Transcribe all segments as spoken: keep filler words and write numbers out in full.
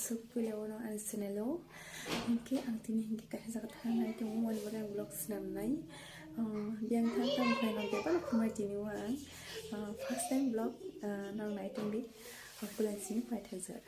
Aswk puila uano ani channel o hinkhe ang tini hinkhe kaisa jaga thang nai tongo, wani bagwi ang vlog swnam nai. Ah, biyang thang thang khlai no bebak khumai tini o ang, ah, first time vlog, ah, nang nai tongdi, ah, puila sini paithakjak.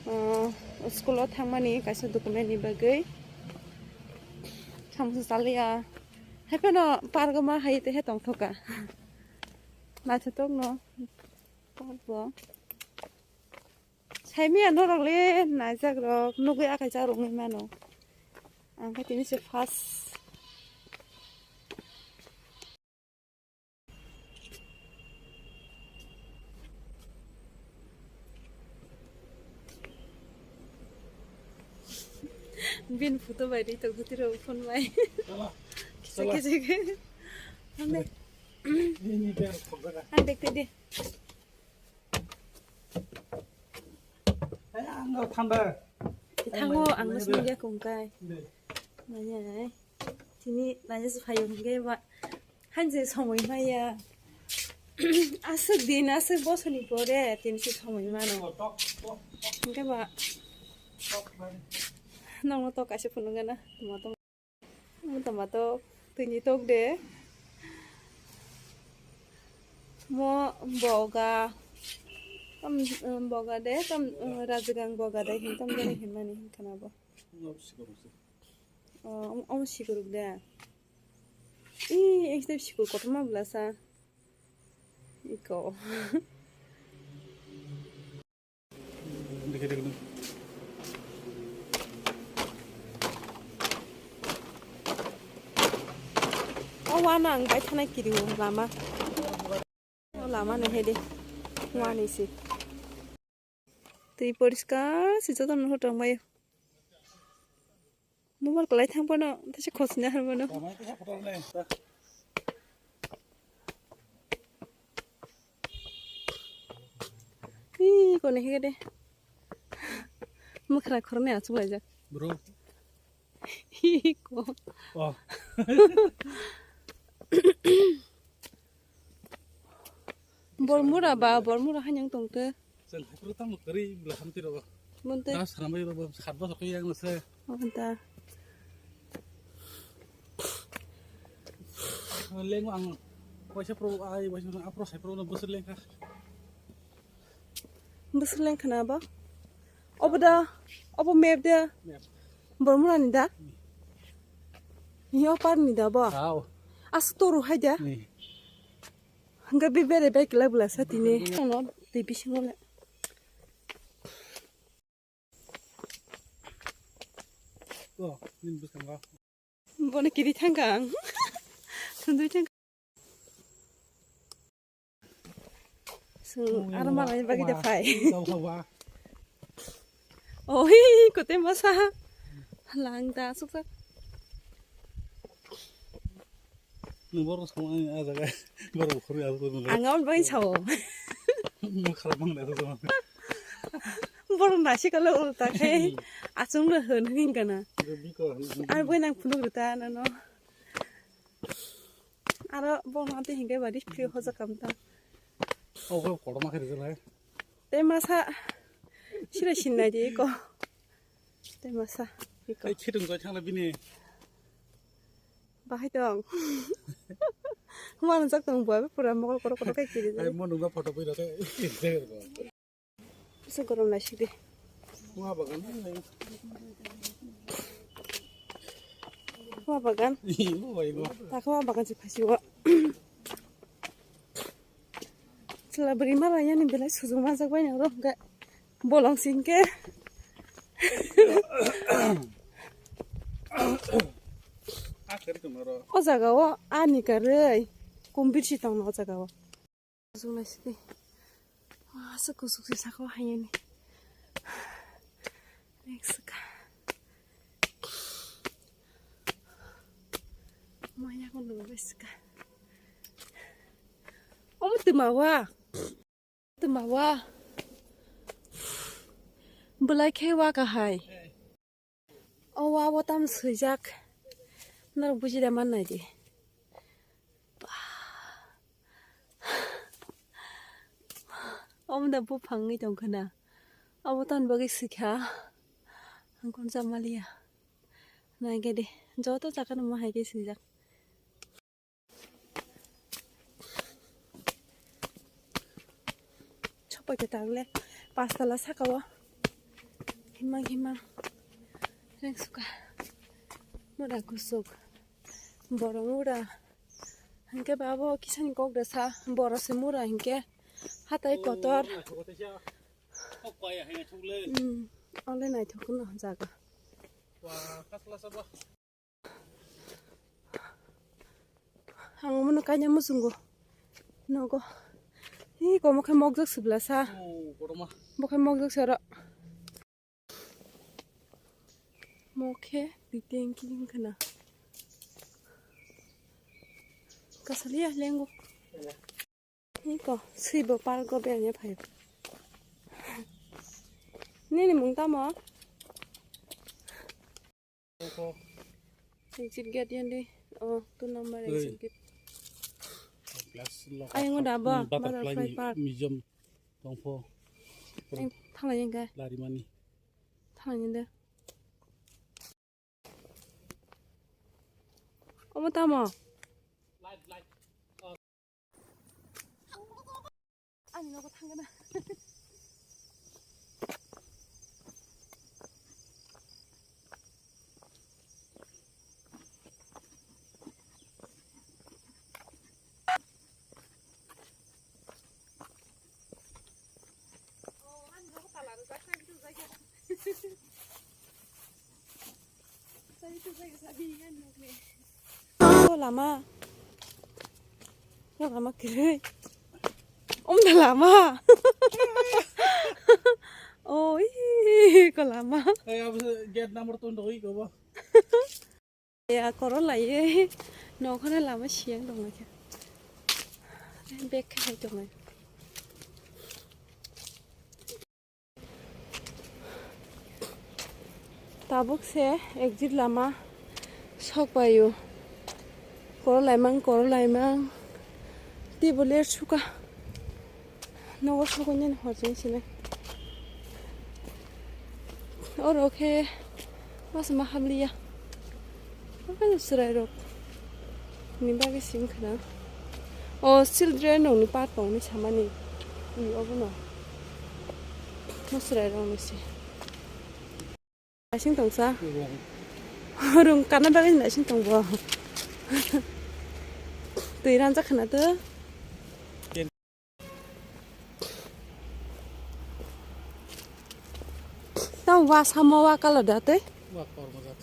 Ah, school o thangmani kaisa document ni bagwi samosa chaliya. Haiphano park o ma hai tei hai tongthoka. Naithotok no park bo. Saimanya norok le naijak rok nugwi akai jak rok wngwi mano. Ang khe tini se first. Bin photo bai ri tong khe tiro phone bai. Kisa kisa khe. Ang dek. Ang dek tei di. Thango ang no sini ya kung kai. Nanya ai. Tini nanya se phayo hingke ba. Hanse somoi maya. Aswk din, aswk bosoni pore, tini se somoi mano. Hingke ba. Nong no tok kaisa phunuk gana. Toma tok. Toma tok. Tini tok de. Mo boga. Tam, um, boga de, tam, um, rajagang boga de, hin tam de, hin mani, hin kana bo. Oh, omo sikuruk da. Ih, ekdom sikur kotorma bwlasa. Iko. O wana ang bai thanai kiri o lama. O lama no hede. Wani si. Twi poriskar si joto no hotong bai. Mobile kwlai thang phano tesa khosni har mano. Ih, kone hege de. Mwkhra khoroknwi achuk laijak. Bro. Ih, ko. Oh. Bormura ba, Bormura hanyang tongte. Chwng haikhe tamo kwrwi bwla hamti rogo. Monte. Da sarambai rogo, sat bosor khe yang se. Oh, da. Lengo ang waisa pro, ai waisa pro, sai pro no bosor lengkha. Bwswk lengkhana bo? Obo da, obo map da? Map. Bormura ni da? Hmm. Ni opar ni da bo? Hao. As toru hai da? Hmm. Hingke be bere bai kela bwla sa tini. Hmm. Ano tei bisingo le. Oh, nini bwskango. Bono kiri thangkha ang. Sundui thangkha. Sung, oh, aro malai bagwi de phai. Tau kha ba. Oh, hi, kote masa. Lang da suk sak. Nung borok sama a jaga. Borok khori a jaga. Ang aboni bagwi sao. Mung kharap mang da suk. Borok nasi kalo ulta khai. Achung no hwn hwn kana. Biko. Ar boi nang phunuk rita nano. Aro bo ma tei hinke bari phri hoja kam ta. O bo kotorma khe rijak lai. Tei masa sira sin nai di ko. Tei masa iko. Tei khitung jai thangla bini. Bahai tong. Huma nang jak tong bo pura mokol korok korok kai kiri. Ai mo nungba photo bui rok. Bisa gorom naisik de. Wa bagan. Wa bagan. Wa bagan. Takha wa bagan se phasi wa. Chwla bwrwi mala yani belai sujung majak bai nang rok hwnkhe bolong singkhe. O jaga o ani karwi kumbir si tongno o jaga o. Kusuk naisidi. Masa kusuk se saka o hayani. Next ka. Maya ko nungwi sika. Omo twma wa. Twma wa. Bwlai khe wa kahai. O wa bo tam swijak. Norok buji da man nai di. Omo da buphang wngwi tongkha na. Obo tamni bagwi swikha. Ang kon cha maliya. Naikhe de. Joto chakano mo hai khe swijak. Chopoi khe tagle. Pastala saka o. Himang himang. Rengsuka. Mura kusuk. Borong ura. Hinkhe ba abo kisani kok da sa, borok se mura hinkhe hatai kotor. Hmm, ole naithok no jaga. Ang omono kaina muchungo nogo. Hi komo khe mokjak sibla sa. Bo khe mokjak se oro. Mo khe biteng kiring khna. Kasaliya lengo. Iko swibo park o bernya phai. Nini mung tamo? Exit gate yandi. Oh, two number exit gate. Ayang udah apa? Butterfly Museum. Tongpho. Ang thanglai yang khe. Larimani. Thanglai yang de. Omo tamo? Ani nogo thangna. O lama. O lama kwrwi. Om da lama. O ii ko lama. Ai abo gate number two ndo iko bo. Ya koro lai ye. Nokhone lama siyang tong lai kha. Bag khai tong lai. Tabuk se exit lama sok paio. Koro laimang, koro laimang. Tei bo ler suka. Nogo sokoi nini hor chini sini. Oro khe masa ma habliya. Oke chwrai rok ni bagwi sim khna. O children rok ni park tong ni samani. Ui obo no. Mo chwrai rok ni se. Naising tongsa. Rung. Rung kana bagwi naising tongbo. Twi ranjak khna to. Ten. Tamo wa samo wa kala da tei? Wa kormojat.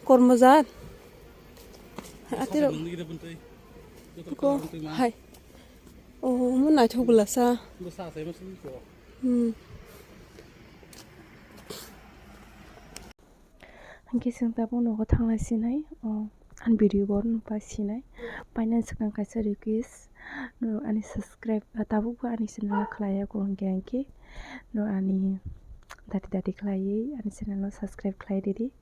Kormojat. Atiro. Nungni gida buntai. Joto Ko kala buntai ma. Hai. Oh, mo naithok bwlasa. Bo sa sai ma sini ko. Hmm. Hingke chwng tabuk nogo thanglai sinai, o, ani video bo nukha sinai. Painani swkang kaisa request, norok ani subscribe, ah, tabukbo ani channel o khlai ya, kung hingke hingke norok ani dati dati khlaiwi ani channel o subscribe khlai ridi.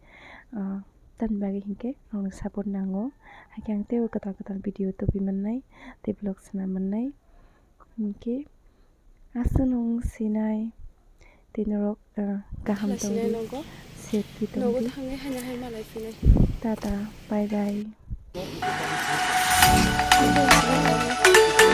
Ah, tamni bagwi hingke norokni support nango. Hingke ang teibo kwtal kwtal video tubui mannai, tei vlog swnam mannai. Hingke aswk nung sinai tei norok, ah, kaham Sinai tongdi, nogo. Safety Nogo tongdi. Thangwi haino hai malai phinai. Tata, bye bye.